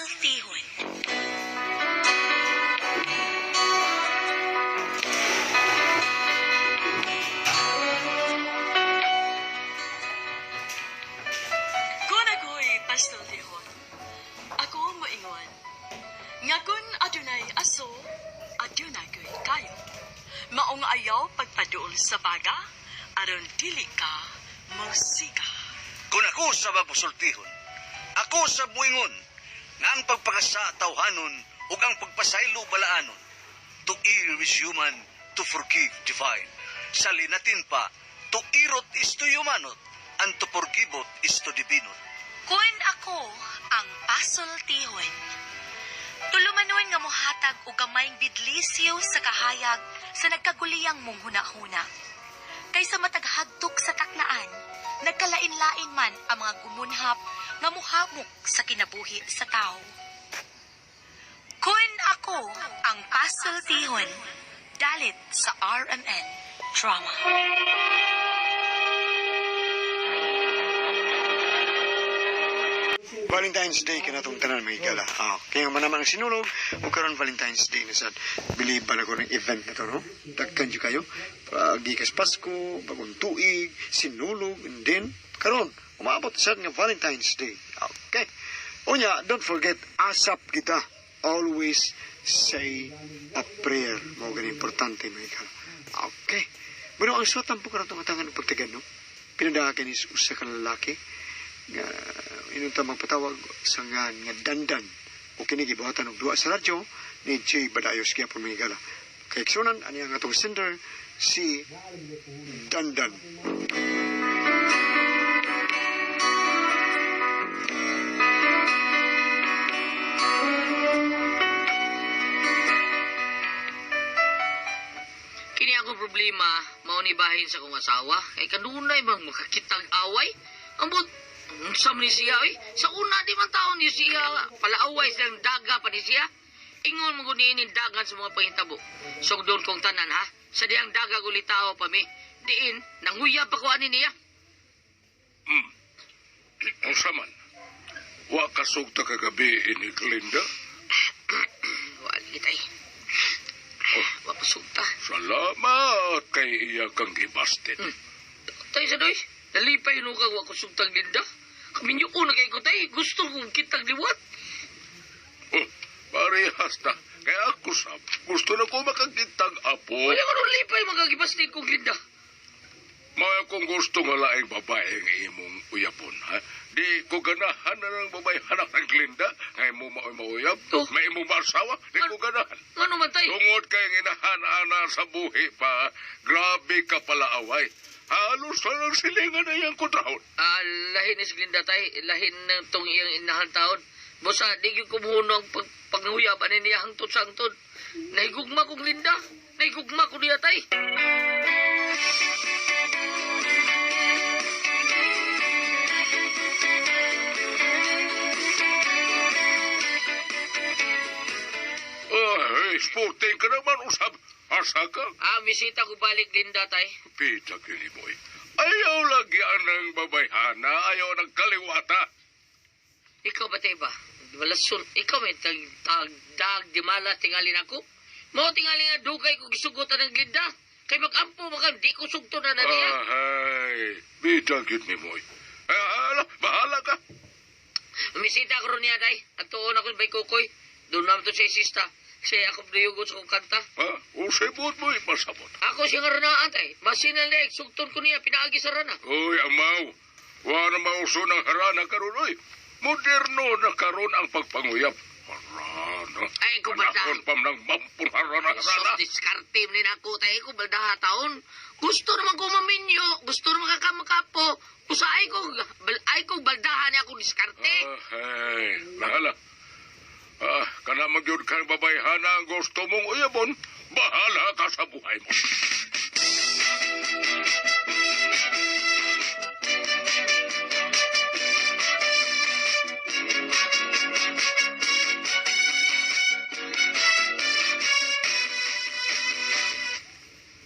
Pasultihon. Kung ako'y pasultihon, ako moingon, nga kun adunay aso, adunay ko'y kayo. Maong ayaw pagpaduol sa baga, aron dili ka musika. Kung ako sa mapasultihon, ako sa buingon, nga ang pagpakasa tawhanon ug ang pagpasaylo balaanon. To err is human, to forgive divine. Sa linatin pa, to irot is to humanot, and to forgivot is to divinot. Kun ako ang pasultihon. Tulumanon nga mohatag og gamayng bidlisyo sa kahayag sa nagkaguliyang mong hunahuna. Kaysa matag hagtok sa taknaan, nagkalain-lain man ang mga gumunhap nga muhamok sa kinabuhi sa tao. Kun ako ang pasultihon, dalit sa RMN Drama. Valentine's Day ka na itong tanan mga higala. Ah, kaya man naman ang sinulog, o karon Valentine's Day na sad. Believe ba na ko ng event na to, no? Dagkan dyan kayo. Gikas Pasko, bagong tuig, sinulog, and then, karon umaabot sad nga Valentine's Day. Okay. Unya, don't forget, asap kita. Always say a prayer. Mao gani importante mga higala. Okay. Bueno, ang suwatan po karon itong atangan ng pagtagan, no? Pinadagan is usa ka lalaki nga inunta magpatawag sa nga nga Dandan o kini gibuhatan og duwa sa radyo ni Jay Badayos gyapon mga higala. Kay igsunan ani ang atong sender si Dandan. Kini akong problema, mao ni bahin sa kong asawa. Kay kanunay bang makakitang away? Ambot, unsa man ni siya oy? Sa una di man taon ni siya palaaway silang daga pa ni siya. Ingon mo gud niini dagan sa mga pangitabo. Sugdon kong tanan ha. Sa diyang daga gulitaw pa mi. Diin, nanguyab pa ko ani niya. Unsa man? Wa kasugta kagabi ini Glinda. Wala kitay. Wa pa sugta. Salamat kay iya kang gibasted. Tay sa doy, nalipay no kag wa ko sugtang Linda. Kaminyo una kay ko tay, gusto kong kitang liwat. Oh, parehas na. Kaya ako sab, gusto na ko makakitang apo. Wala ko nung lipay magagibastig kong Linda. Mga kung gusto nga laing babaeng imong uyapon, ha? Di ko ganahan na ng babae hanak ng Glinda. Nga imo maoy mauyab, Oh. may imong maasawa, di ko ganahan. Ngano man tay? Tungod kay nginahan ana sa buhi pa, grabe ka pala away. Halos na lang silingan na iyang kontrahon. Ah, lahin ni si Glinda tay, lahin ng tong iyang inahan taon. Bosa, di gyud ko muhuno ang pag, panghuyab ani niya hangtod sa hangtod. Nahigugma kong Linda. Nahigugma ko niya tay. Ay, sporting ka naman, usab. Asa ka? Ah, bisita ko balik Linda tay. Pita kini boy. Ayaw lagi ang babayhana, ayaw ng kaliwata. Ikaw ba tay ba? Wala sun, ikaw may tag, tag, dag, di mala tingalin ako. Mao tingali nga dugay ko gisugotan ng Glinda. Kay magampo maka di ko sugto na na niya. Ay, bida gyud ni boy. Ay, ala, bahala ka. Misita ko ron niya tay. At tuon ako bay kukoy. Doon naman to sa sista. Siya ako niyugot sa kong kanta. Ha? Usibot mo, ipasabot. Ako siya nga ranaan tay. Masinal na sugton ko niya pinaagi sa rana. Uy, amaw. Wa na mauso ng harana karon oy. Moderno na karon ang pagpanguyab. Harana. Ay, kumanda. Panahon pa ng mampun harana harana. Soft diskarte mo ni ako tay ko baldaha taon. Gusto naman ko maminyo, gusto naman kakamakapo. Usahay ko, ay ko baldahan niya ako diskarte. Ay, bahala. Ah, kana magyud kang babayhana ang gusto mong uyabon, bahala ka sa buhay mo.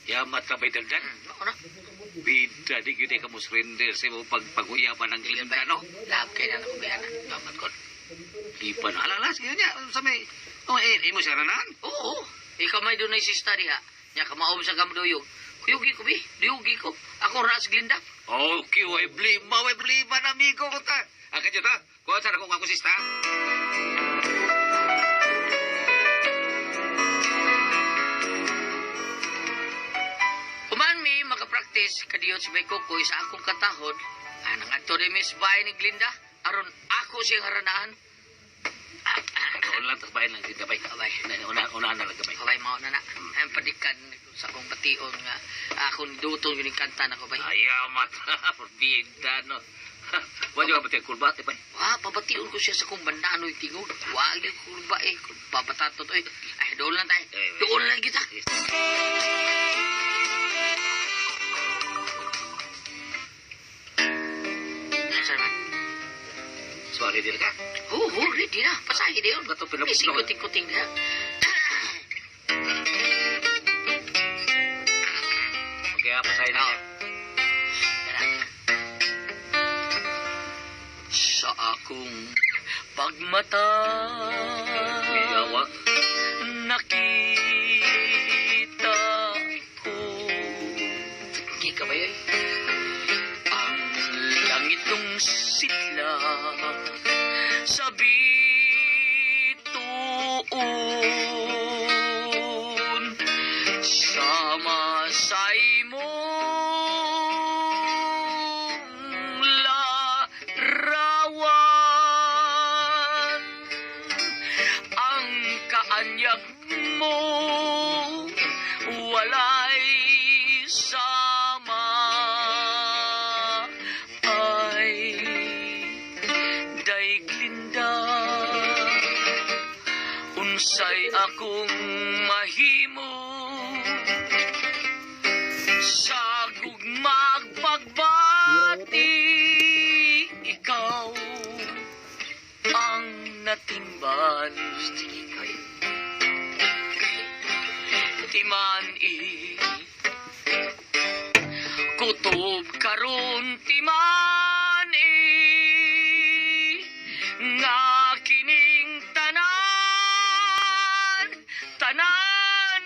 Yamat ka ba Dandan? Ano na? Bida di gyud ka mo surrender sa imong pagpaguyaban ng Glinda, no? Lab kay na ako bayana. Dapat ko. Ipan alala sige niya sa may. Oh, eh, imo siya ranan. Oo. Ikaw may dunay sista diha. Nya kamaom sa gamduyog. Kuyugi ko bi, duyugi ko. Ako ra sa Glinda. Okay, way blima na amigo ko ta. Ang kadyo ta. Kuha sa akong ako sista. Human mi makapraktis kadiyot si Bay Kokoy sa akong katahod. Anang adto ni Miss Bay ni Glinda aron ako siyang haranaan. Doon lang tas bayan lang kita bay. Abay. Una una na lang bay. Okay, mao na na. Ang padikan sa akong bation nga akong dutong yun yung kanta nako bay. Ayaw mata forbida no. Wa jo pati kulba te bay. Wa, pabation ko siya sa akong bandanoy tingog. Wa gyud kulba eh. Babatatot oy. Ay, doon lang tayo. Doon lang kita. Saan man? Sorry dir ka. Oo, oh, ready na. Pasahe na yun. Kato pinabuklo. May sikuting-kuting na. Okay, ah, pasay na. Oo. Tara. Sa akong pagmata Yawa. nakita ko. Hindi ka ba yun? Ang langit ng sitla sa bituon sama sa imong larawan ang kaanyag mo walay sama ay daiglinda unsay akong mahimo sa gugmag pagbati ikaw ang natimban timan i kutob karon timan i nga kining tanan tanan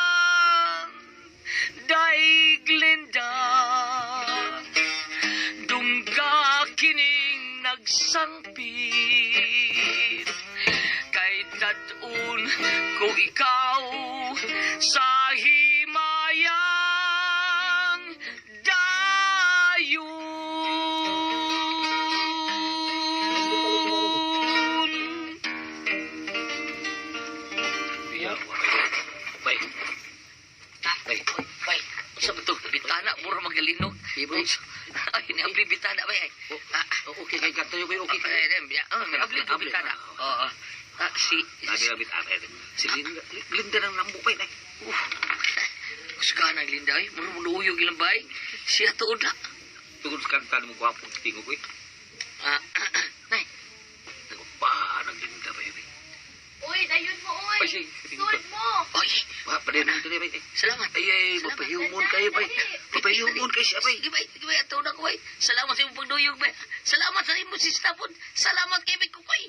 matuman daiglinda dungga kining nagsangpit kay dadun ko ikaw sa himayang dayon. Yawa. Bay. Bay, bay, sa ba to? Bitana, mura magalinog. Ay, niabli bitana, bay. Ay. Ah, Okay kay kanto bay okay kay. ay, ay, ah, abli ko bitana. Oo. Ah, si, Sabi na bit Si Linda, Linda nang nambukay na. Kusga na, Linda, ay. Mura mo luuyog ilang bay. Siya tuod na. Tungod sa kanta mo gwapo tingog ko eh. Ah, nay. Pa nang Linda bay. Uy, dayon mo, uy. Ay, sige. Sud mo. Oy, Pa pa din dili bay. salamat. Ay ay mapahimon kayo bay. Mapahimon kay siya bay. Sige, bay. Sige, bay. Ataw na ko, bay. Salamat sa imong pagduyog, bay. Salamat sa imong sistapon. Salamat kay Bay Kukoy.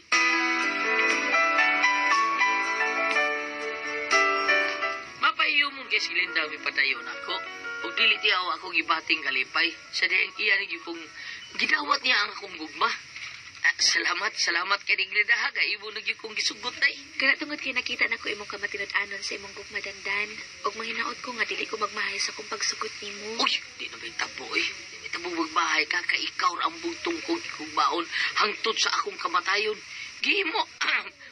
Mapahiyumon kay si Linda may padayon ako. Ug dili tiyaw ako gibating kalipay. Sa dihang iya ni kung gidawat niya ang akong gugma. Ah, salamat, salamat kay Linda ha. Kay imo na gyud kong gisugot day. Kana tungod kay nakita nako imong kamatinud-anon sa imong gugma dandan ug mahinaot ko nga dili ko magmahay sa akong pagsugot nimo. Uy, di na may tabo eh. Di may tabo magbahay ka, kay ikaw ra ang bugtong kong ikugbaon hangtod sa akong kamatayon. Gihimo,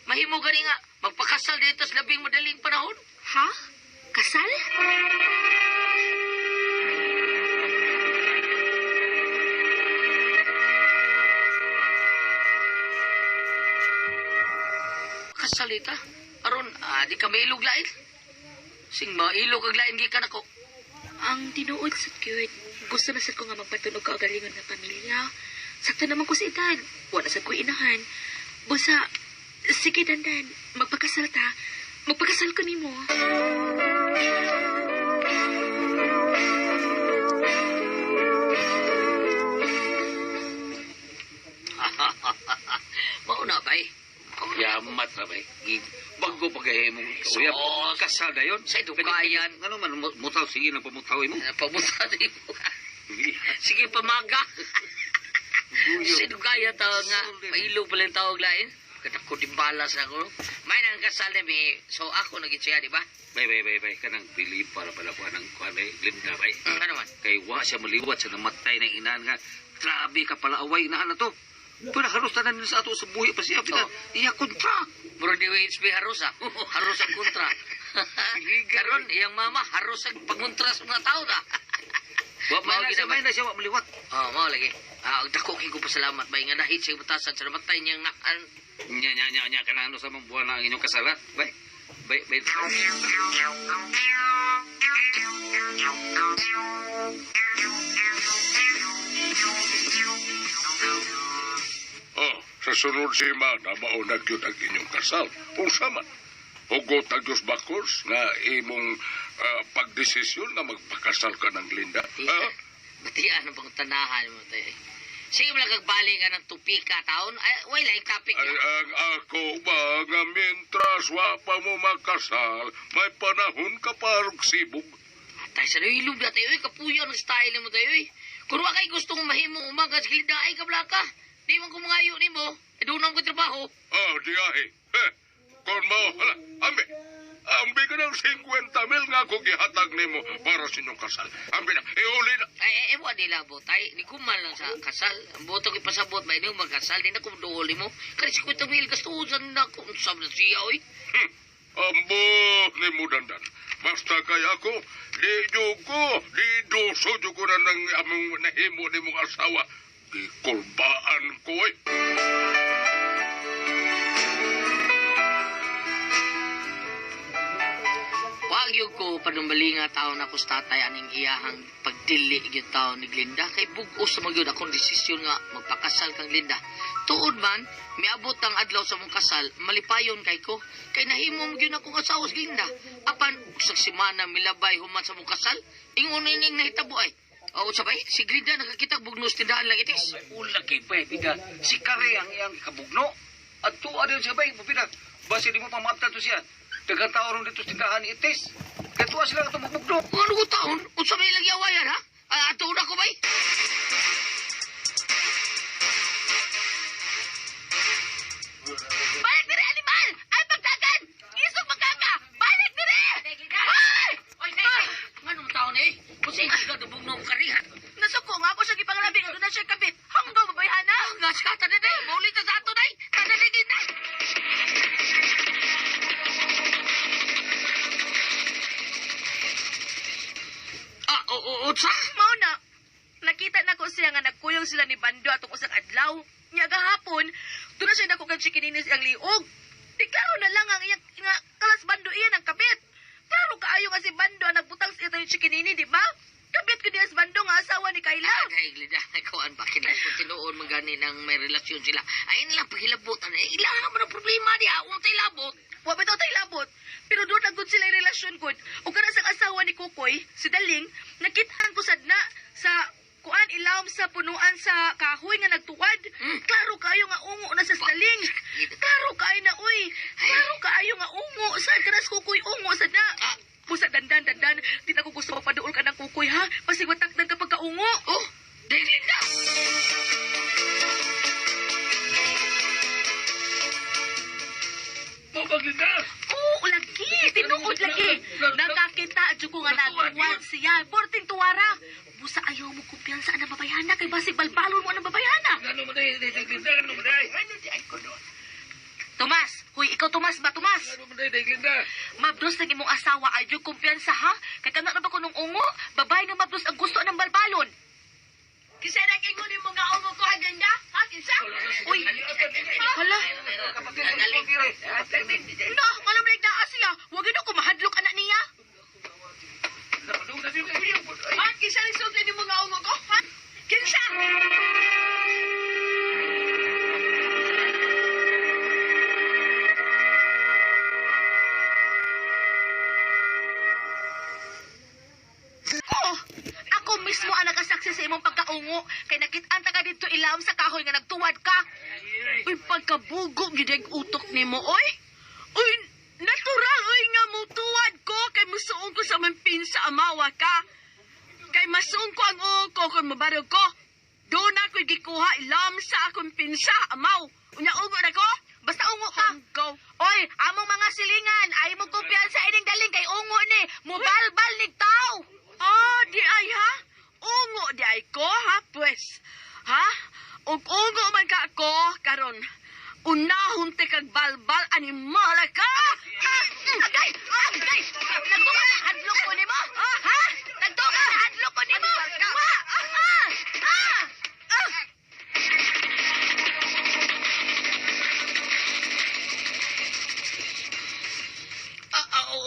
mahimo gani nga, magpakasal dito sa labing madaling panahon. Ha? Kasal? Kasal ita. Aron, ah, di ka mailog lain. Sing mailog ang lain gikan ako. Ang tinuod sa cute. Gusto na sad ko nga magpatunog ka galingon nga pamilya. Sakto naman ko sa edad. Wala sad ko inahan. Busa, sige dandan, magpakasal ta. Magpakasal ko nimo. Salamat ra bay. Bago pagahe mo uyab. Sos. Kasal dayon. Sa edukayan. Ngano man mutaw sige nang pamutaw mo. Pamunta din mo. Sige, pamaga. Sa edukayan tawag nga. Mailog pala yung tawag lain. Kadako din balas na ako. May nang kasal na mi. So ako naging siya, di ba? Bay bay bay bay kanang bilib para pala ko anang kuan bay Glinda bay. Ano man? Kay wa siya maliwat sa namatay ng inahan nga. Grabe ka pala away inahan na to. Pero halos tanan nila sa ato sa buhi pa siya. Pita, Oh. iya kontra. Bro, di wa HP haros ah. Haros ang kontra. Karon, iyang mama, haros ang pangontra sa mga tao na. Wa may Mao na siya, gina may na siya wa maliwat. Oh, mao lagi. Ah, dako kay ko pasalamat bay nga dahit sa batasan sa namatay niyang naan. Nya nya nya nya kanang ano sa mga buwan na ang inyong kasala. Bay. Bay bay. Oh, sa sunod semana maunag yun ang inyong kasal. Unsa man. Hugot ang Diyos bakos nga imong pagdesisyon nga magpakasal ka ng Linda. Ha? Batian ang pangtanahan mo tayo. Sige mo lang kagbalik ka ng tupika taon. Ay, wala yung topic. Ay, ang ako ba nga mientras wa pa mo makasal, may panahon ka pa sibog. Tayo sa ilog na tayo. Uy, kapuyo ang style mo tayo. Uy. Kung wa kay gusto kong mahimo umaga, sige daay ka blaka. Di man ko mangayo nimo. Eh, doon ang ko trabaho. Oh, di ay. Eh, kung mo, hala, ambi. Ambi ka ng 50 mil nga ako gihatag nimo para sa inyong kasal. Ambi na, iuli na. Ay, ay, ay, wa di labo tay. Ni kuman lang sa kasal. Ang boto ko ipasabot, may niyong magkasal. Di na ko duol mo. Kaya si Kuya Mil, gastusan na ko. Sabi na siya, oy. Ambo ni mo dandan. Basta kay ako, di jugo, di doso jugo na ng among nahimo ni mong asawa. Gikulbaan ko eh. Wag yun ko panumbalinga taon ako sa tatay aning iyahang pagdili gyud taon ni Glinda kay bug-os sa magyud akong desisyon nga magpakasal kang Glinda. Tuod man, miabot ang adlaw sa mong kasal, malipayon kay ko kay nahimo mo gyud akong asawa sa Glinda. Apan usag semana milabay human sa mong kasal, ingon na ining nahitabo ay. O sabay, si Glinda nakakita bugnos tindahan lang itis. Ula kay bay pida. Si Kare ang iyang kabugno. At tuwa din siya bay pida. Basi di mo pamabtan to siya. Daghang tao ron dito sa tindahan ni Itis. Kaya tuwa sila nga tumubugno. Ano ko taon? Unsa may ilang yawayan ha? Ah, ato na ko bay. Balik dire animal! Ay pagdagan! Isog magkaka! Balik dire! Ay! Oy, tay, tay. Nganong taon eh? Kasi hindi ka dubog ng karihan. Nasuko nga ako siya gipanglabi nga doon na siya kapit. Hanggaw babayhana! Ang gas ka, tanan eh. Maulit na sa ato, day. Tanan eh, din, day. Ah, o, o, unsa? Mao na, nakita na ko siya nga nagkuyog sila ni Bando atong usang adlaw. Nya gahapon, doon na siya nako kang chikininis ang liog. Di klaro na lang ang iyang nga kalas Bando iyan ang kapit. Klaro kaayo nga si Bando ang nagbutang sa ito yung chikinini, di ba? Kapit ko niya si Bando nga asawa ni Kayla. Ah, kay Glida, ikaw ang bakit na kung tinuon man gani nang may relasyon sila. Ay, nilang paghilabot. Ano, eh, ilang man ang problema niya. Huwag tayo labot. Wa ba tayo labot? Pero doon na gud sila yung relasyon gud. O kana sa asawa ni Kukoy, si Daling, nakitaan ko sad na sa kuan ilawom sa punuan sa kahoy nga nagtuwad. Klaro kaayo nga ungo na sa Daling. Klaro kaayo na uy. Klaro kaayo nga ungo sa kanas Kukoy ungo sad na. Ah. Busa dandan dandan, di na ko gusto mapaduol ka ng Kukoy ha. Pasig watakdan ka pagkaungo. Oh, day, Glida. Mabaglinda! Oo, lagi. Tinuod lagi. Nakakita jud ko nga nagtuwad siya. Porting tuwara. Busa ayaw mo kumpiyansa ang babayhana kay basig balbalon mo ang babayhana. Ano mo day, day, Glinda? Ano mo day? Tomas, huy, ikaw Tomas ba Tomas? Ano mo day, day, Glinda? Mabdos ng imong asawa ayaw kumpiyansa ha. Kay kana na ba ko nung ungo? Babae nga mabdos ang gusto ng balbalon. Kinsa na kay ngunin mo nga ungo ko haganda? Ha, kinsa? Uy, hala. Na, ngalam na naa siya. Wag yun ako mahadlok anak niya. Ha, kinsa ni sulti ni mga ungo ko? Ha? Kinsa? Oh, ako mismo ang nagasaksi sa imong pagkaungo kay nakit-an ta ka didto ilawom sa kahoy nga nagtuwad ka. Uy, pagkabugo gid ang utok nimo, oy. Uy, natural oy nga mutuwad ko kay musuong ko sa man pinsa amawa ka. Kay masuong ko ang uong ko kung mabarog ko. Doon ako'y gikuha ilam sa akong pinsa, amaw. Unya ungo na ko? Basta ungo ka. Go. Oy, among mga silingan, ay mo kumpiyansa ining daling kay ungo ni. Mubalbal nig tao. Oh, di ay ha? Ungo di ay ko ha, pues. Ha? Ug ungo man ka ako karon. Unahon te kag balbal animala ka. Ah, Agay! Agay! Nagtunga na hadlok ko nimo? Ha? Nagtunga na hadlok ko nimo? Wa! Ah! Ah! Ah!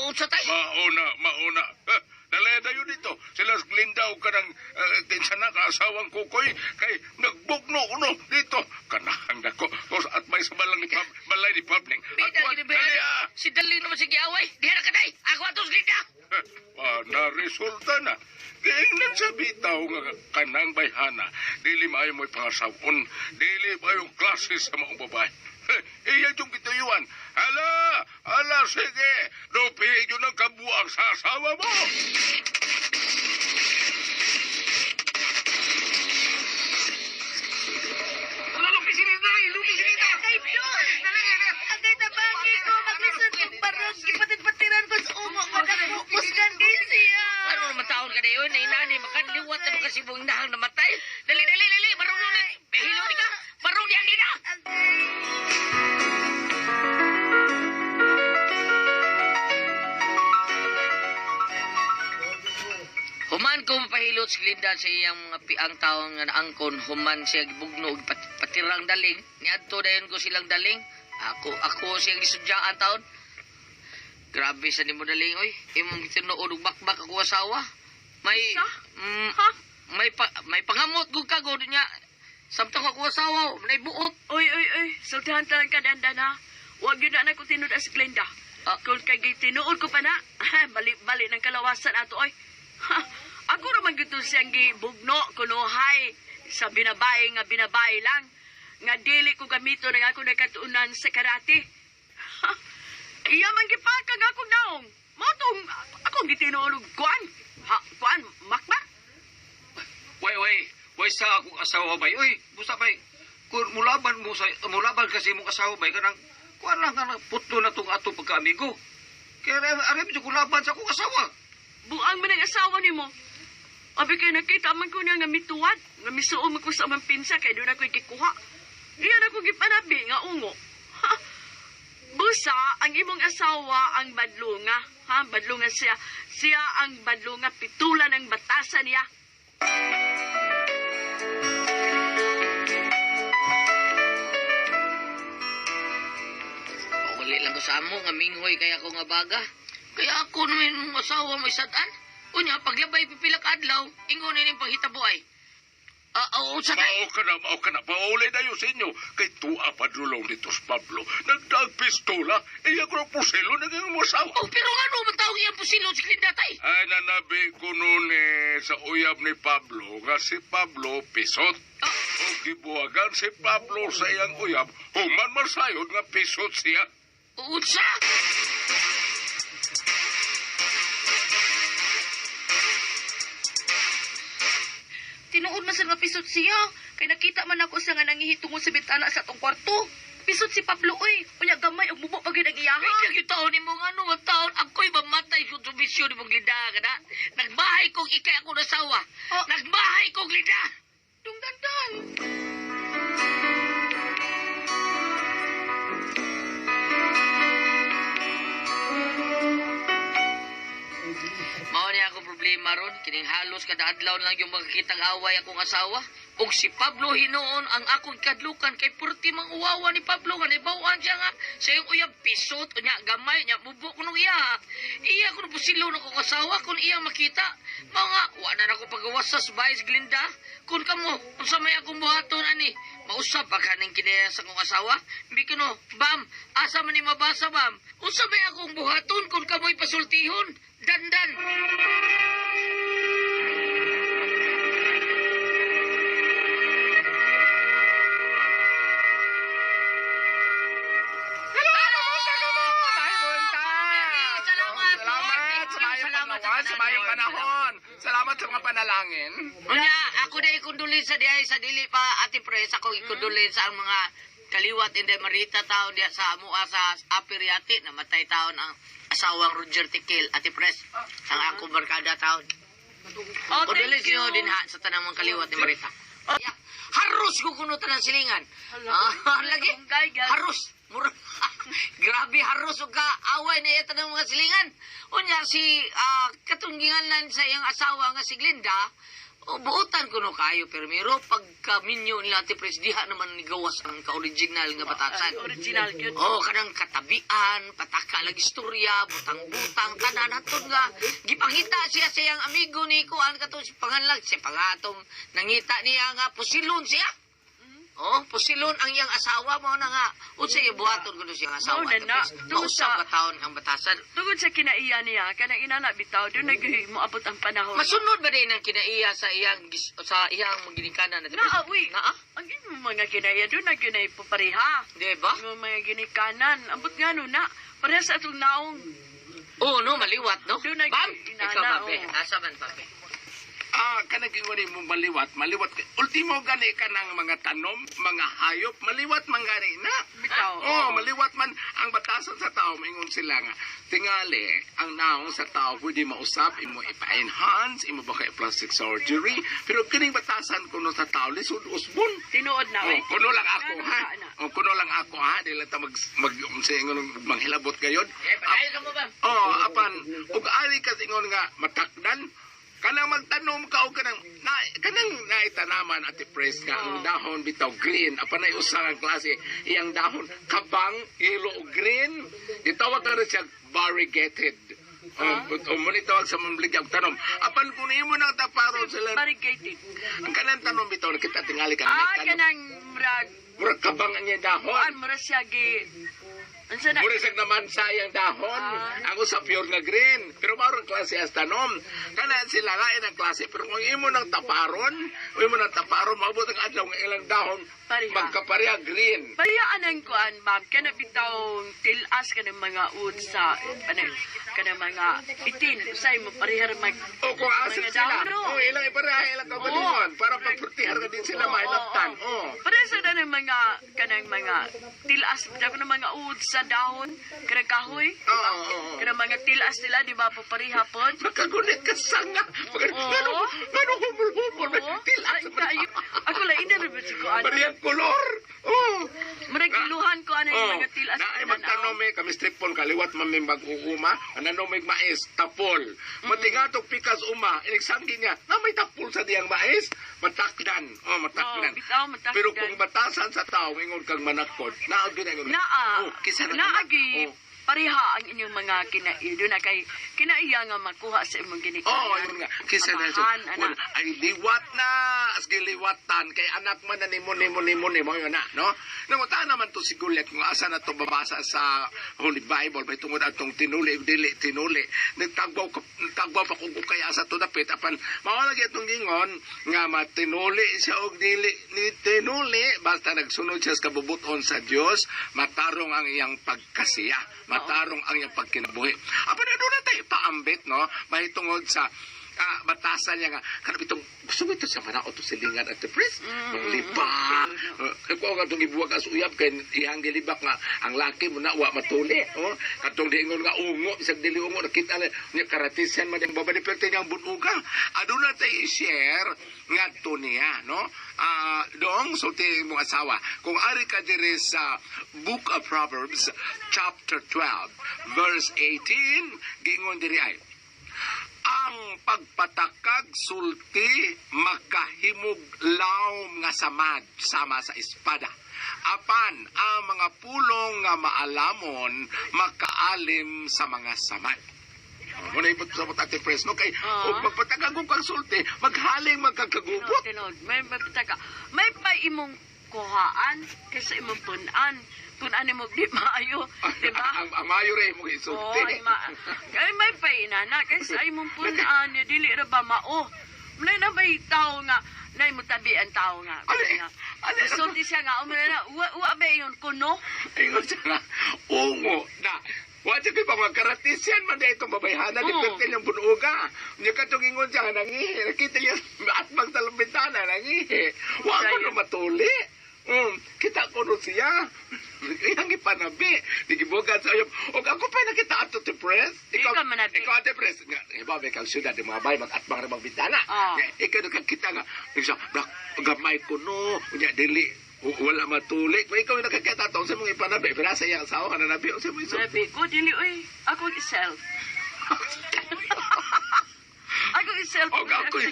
Unsa tay? Mauna, mauna. Dali dayon dito. Sila Glinda o kanang kinsa na kaasawang kukoy kay nagbugno uno dito. Kanahang dako. Tapos at may sabalang ni Pab, balay ni Pabling. At Bida what gini dali ba? ah. Si Daling naman sige away. Diha na ka day. Ako atos Glinda. Na resulta na. Giingnan sa bitaw nga kanang bayhana. Dili maayo mo'y pangasawon. Dili maayo klase sa mga babae. Iya yung gituyuan. Hala! Hala, sige! Lupihin yun ang kabuang sa asawa mo! Lupi si Rita! Lupi si Rita! Agay, Diyos! Agay, tabagi ko! Maglisod kong barog! Gipatid-patiran ko sa ungo ko! Nagpukusgan kay siya! Ano naman taon ka na yun? Ay, nani, makaliwat na makasibong nahang namatay. Dali, dali, dali. Marunong na. Hilo ni ka. Marunong ni ang Glinda. Human ko mapahilot si Glinda sa iyang mga piang taong nga naangkon, human siya gibugno og patirang daling. Niadto dayon ko silang daling. Ako siyang gisudyaan taon. Grabe sa nimo daling oy. Imong gitinuod og bakbak ako asawa. May Sa? mm, Ha? may pangamot gud ka gud niya. Samtang ako asawa, may buot. Oy, oy, oy. Sultihan talang ka dandan ha. Huwag yun na ko tinud as Glenda. Ah. Kung kay tinuod ko pa na, bali-bali ng kalawasan ato oy. Ha, ako raman gito siyang gibugno kunuhay sa binabay nga binabay lang. Nga dili ko gamito ng ako nakatuunan sa karate. Ha, iya man gipakag akong naong. Mao tong akong gitinuod og kuan. Ha, kuan, makmak. Way, way. Way sa akong asawa bay. Uy, busa bay. Kung mulaban mo sa mulaban kasi mong asawa bay kanang kuan lang kanang putlo na tong ato pagkaamigo. Kaya are mo kulaban sa akong asawa. Buang man ang asawa nimo. Abi kay nakita man ko niya nga mituwad, nga misuo man ko sa amang pinsa kay doon ako'y gikuha. Iyan ako gipanabi nga ungo. Ha? Busa, ang imong asawa ang badlunga. Ha? Badlunga siya. Siya ang badlunga, pitula ng batasan niya. Uli lang ko sa amo nga minghoy kaya ako nga baga. Kaya ako naman yung asawa mo isad-an. Unya, paglabay pipila ka adlaw, ingon ini panghitabo ay. Unsa kay? Mao ka na, mao ka na. Pauli na yun sa inyo. Kay tuwa padulong dito sa Pablo. Nagdaag pistola. Iya ko ng pusilo naging mo asawa. Oh, pero ngano man tawag iyang pusilo si Glinda tay? Ay, nanabi ko noon eh, sa uyab ni Pablo nga si Pablo pisot. Ah, O gibuwagan si Pablo sa iyang uyab, human masayod nga pisot siya. unsa? Tinuod man sa nga pisot siya. Kay nakita man ako sa nga nangihi tungod sa bintana sa atong kwarto. Pisot si Pablo oy. Unya gamay og mubo pa gyud ang iyaha. Ay, yung taon ni mo nga man taon, ako'y mamatay kung sumisyon ni mong Glinda ka na. Nagbahay kong ikay ako nasawa. Ah. Nagbahay kong Glinda! Dungdandan. Mao ni ako problema ron, kining halos kada adlaw lang yung makakitang away akong asawa. Ug si Pablo hinuon ang akong kadlukan kay purti mang uwawa ni Pablo nga nibawaan siya nga sa iyong uyab pisot unya gamay nya mubo kuno iya. Iya kuno pusilo na akong asawa kung iya makita. Mao nga wa na nako pagawas sa bahay si Glinda. Kun kamo unsa may akong buhaton ani? Mausap pa kaning kini sa akong asawa. Bi kuno, bam, asa man ni mabasa bam? Unsa may akong buhaton kun kamoy pasultihon? Dandan. Salamat sa mayong panahon. Salamat sa mga panalangin. Unya, ako na ikundulin sa diay sa dili pa Ate Pres, ako ikundulin sa ang mga kaliwat Inday Marita taon diya sa amua sa Apiriati namatay taon ang asawang Roger Tikil Ate Pres ang akong barkada taon. Oh, thank Kundulin you. siyo din ha sa tanang mga kaliwat ni Marita. Ya, harus ko kuno tanang silingan. Ah, lagi. Harus. Mura. Grabe harus og ka away na iya tanang mga silingan. Unya si katunggingan lang sa iyang asawa nga si Glinda, o buotan kuno kayo pero miro pagka minyo nila Ate Pres diha naman ni gawas ang ka-original nga batasan. Original gyud. Oh, kanang katabian, pataka lang istorya, butang-butang, tanan hatod nga. Gipangita siya sa iyang amigo ni Kuan katong si panganlag, si pangatong nangita niya nga pusilon siya. Oh, pusilon ang iyang asawa mo na nga. Unsa iya buhaton kuno siyang asawa? Mao na na. Tungod Tungod sa sa- taon ang batasan. Tungod sa kinaiya niya, kanang inana bitaw, doon nag moabot ang panahon. Masunod ba din ang kinaiya sa iyang sa iyang ginikanan na Naa, uy. Naa? Ang imong mga kinaiya, doon na gyud ay papareha. Di ba? Imong mga ginikanan, ambot nga no na. Pareha sa atong naong. Oo, no, maliwat, no? Doon na- Bam! inana, Ikaw, babe. oo. Asa man, babe? Ah, kanang ingon mo maliwat, maliwat. Ultimo gani ka ng mga tanom, mga hayop, maliwat man gani na. Bitaw. Oh, maliwat man ang batasan sa tao, maingon sila nga. Tingali, ang naong sa tao pwede mausap, imo ipa-enhance, imo baka i-plastic surgery, pero kining batasan kuno sa tao lisod usbon. Tinuod na, Oh, uy. kuno lang ako Ano ha. na, ana? Oh, kuno lang ako ha, dili ta mag mag sa ingon manghilabot gayon. Eh, padayon ka mo ba? Oh, apan ug ari ka ingon nga matakdan kanang magtanom ka og kanang na, kanang naitanaman ati press nga ang dahon bitaw green apan ay usa ang klase iyang dahon kabang yellow o green gitawag na rin siya variegated. Oh, oh, mo ni tawag sa mamligya og tanom apan kung imo nang taparon sila Variegated. ang kanang tanom bitaw nakita tingali ka Ah, kanang murag, murag kabang ang iyang dahon. kuan, murag siya gi... Unsa na? Mura siya naman sa iyang dahon. Ah. Ang usa pure nga green. Pero maron klase as tanom. Kana sila lain ang klase. Pero kung imo nang taparon, kung imo nang taparon, maabot ang adlaw nga ilang dahon, Pareha. magkapareha green. Bayaan ang kuan, ma'am. Kana bitaw tilas ka ng mga ud sa kana mga itin. Usay mo parehar mag O kung asin Mga sila, dahon, no? o ilang ipareha ilang kagalingon para pagpurtihar ka din sila mahilaptan. O. Pareha sa ng mga kanang mga tilas bitaw kanang mga ud sa dahon, kanang kahoy. Oo, oo, oo. Kanang mga tilas nila di ba papareha pod? Makagunit ka sanga. Oo. Ngano, ngano humul-humul. Oo. Tilas. Ay, kayo. Ako lang ina ra ba ko ano. Parehang kolor. Oo. Murag iluhan ko ano yung Oh, mga tilas. na ay sa magtanom eh, kami stripol kaliwat man may mag-uuma, anano may mais, tapol. Matingatog pikas uma, inigsanggi niya, na may tapol sa diyang mais, matakdan. Oh, matakdan. Oh, bitaw, matakdan. Pero kung batasan sa tao, ingon kang manakod, naag yun ingon. Naa, Oh, kisa na naa anak. gi Oh. pareha ang inyong mga kinaiya. Doon na kay kinaiya nga makuha sa imong ginikanan. Oh, ayun nga. Kisa na siya. Amahan, anak. Well, ay liwat na. Asgi liwatan. Kay anak man na nimo, nimo, nimo, nimo. Yun na, no? Nanguta naman to si Goliath kung asa na to babasa sa Holy Bible. May tungod atong tinuli, dili, tinuli. Nagtagbaw, nagtagbaw pa kung kaya sa to dapit. Apan, mawala itong gingon nga matinuli siya og dili ni tinuli. Basta nagsunod siya sa kabubuton sa Dios, matarong ang iyang pagkasiya. Matarong ang iyang pagkinabuhi. Apan, ano na tayo paambit, no? Mahitungod sa batasan niya nga kanang itong gusto mo ito sa manaot to silingan at the priest manglibak. Kay ko nga itong ibuwag as uyab kay iyang gilibak nga ang laki mo na wa matuli, oh, katong diingon nga ungo isag dili ungo nakita na niya karatisan man ang babali pero niyang bunuga aduna tay i-share ngadto niya, no? Dong sulti imong asawa kung ari ka diri sa Book of Proverbs chapter 12 verse 18, giingon diri ay ang pagpatakag sulti makahimog lawom nga samad sama sa espada. Apan ang mga pulong nga maalamon makaalim sa mga samad. Muna ibot sa ate Pres, no? Kay, Oo. og magpatakag og kang sulti, maghaling magkakagubot. Tinuod, tinuod. May pataka. May pa imong kuhaan kaysa imong punan. Punan mo di maayo, di ba? Ang maayo rin mo Oo, isulti. ay ma. Kay may pa inana kaysa imong punan niya dili ra ba mao. Muna na may tao nga nay mo tabi ang tao nga. Ali, Nga. ali. Sulti siya nga, umuna na, wa ba yun kuno? Ingon siya nga, ungo na. Wa siya kay mga karatisian man dahil itong babayhana ni Oo. Pertel yung bunuga. Nya katong ingon siya nga nangihi. Nakita niya at sa bintana nangihi. Wa ko Sayo. no matuli. Kita ko no siya. Iyang ipanabi. Digibugan sa uyab. Og ako pa nakita ato ti press. Ikaw manabi. Ikaw ate press. Nga, iba may kang syudad, di mga bay, mag-atbang rin magbintana. Ah. Nga, ikaw nakakita nga. Ikaw siya, "Brak, gamay ko no. Unya, dili. Wala matuli. Kung ikaw yung nakakita to, sa mong ipanabi. Pero sa iyang asawa ka na nabi. Sa mong isulti. Manabi ko, dili oy. Ako self. Ako self. Og ako'y,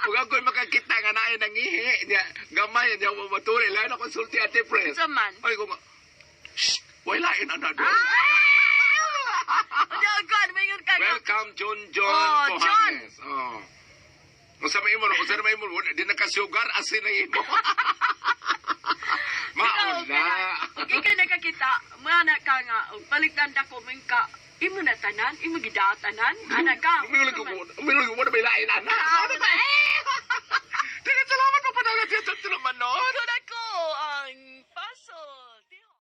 og ako'y makakita nga naay nangihi. Niya, gamay niya mo matuli. Lain ako sulti ate press. Unsa man? Ay, kung, shh, wala lain na doon. Ah! Unya, God, maingon ka nga. Welcome, John John Oh, John. Pohanges. Oh. Unsa may imo, unsa may imo, wala di nakasugar asin ang imo. Mauna. Okay ka nakakita, mga ka nga, og balik tanda ko, may ka, imo na tanan, imo gidatanan, anak ka. Umilig ko, umilig ko, wala